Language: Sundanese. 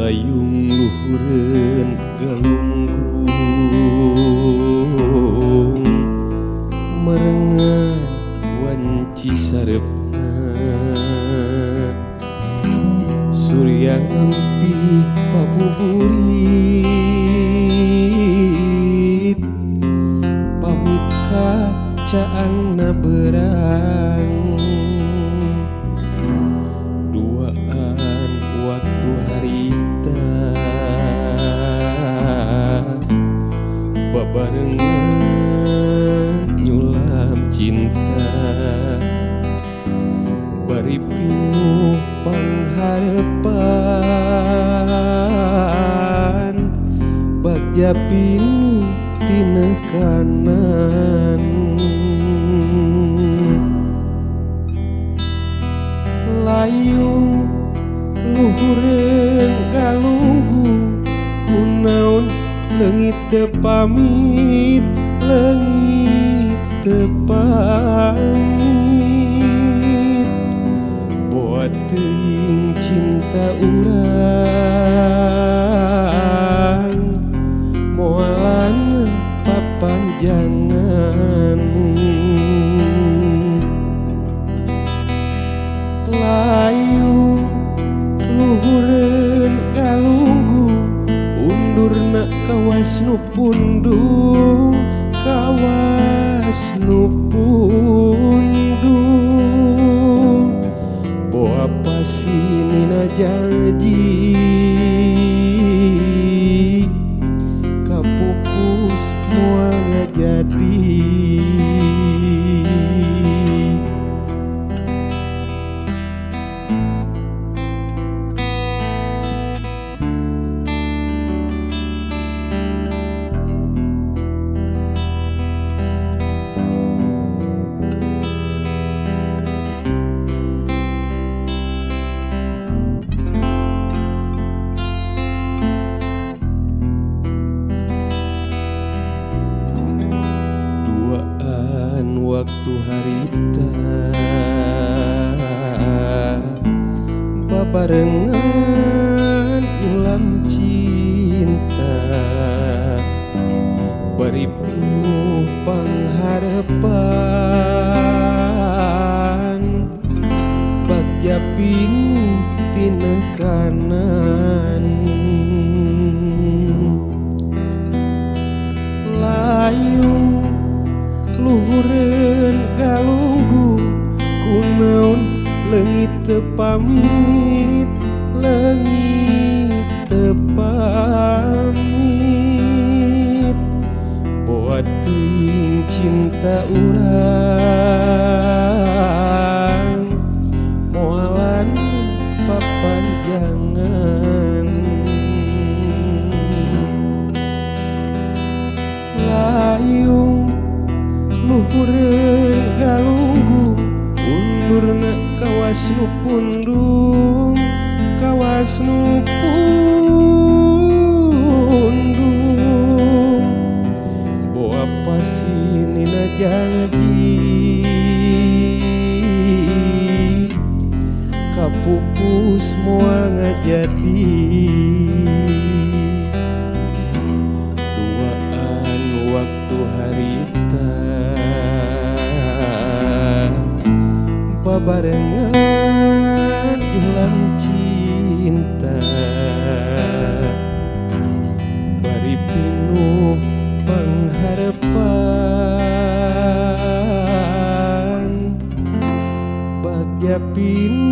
Layung luhureun galunggung merengan wanci sareupna Surya ngampi pabuburit pamit ka caangna berang duaan waktu harita babarengan nyulam cinta bari pinuh pangharepan bagja pinuh tinekanan layung luhureun galunggung kunaon leungit teu pamit leungit teu pamit boa teuing cinta urang moalan papanjangan layung luhureun galunggung undurna kawas nu pundung kawas nu pundung boa pasinina janji kapupus moal ngajadi. Duaan waktu harita babarengan ulam cinta bari pinuh pangharepan bagja pinuh tinekanan layung luhureun galunggung kunaon leungit teu pamit leungit teu pamit boa teuing cinta urang moalan papanjangan layung luhureun galunggung undurna kawas nu pundung kawas nu pundung boa pasinina janji kapupus moal ngajadi. Duaan waktu harita babarengan ulang cinta bari pinuh pangharepan bagja pinuh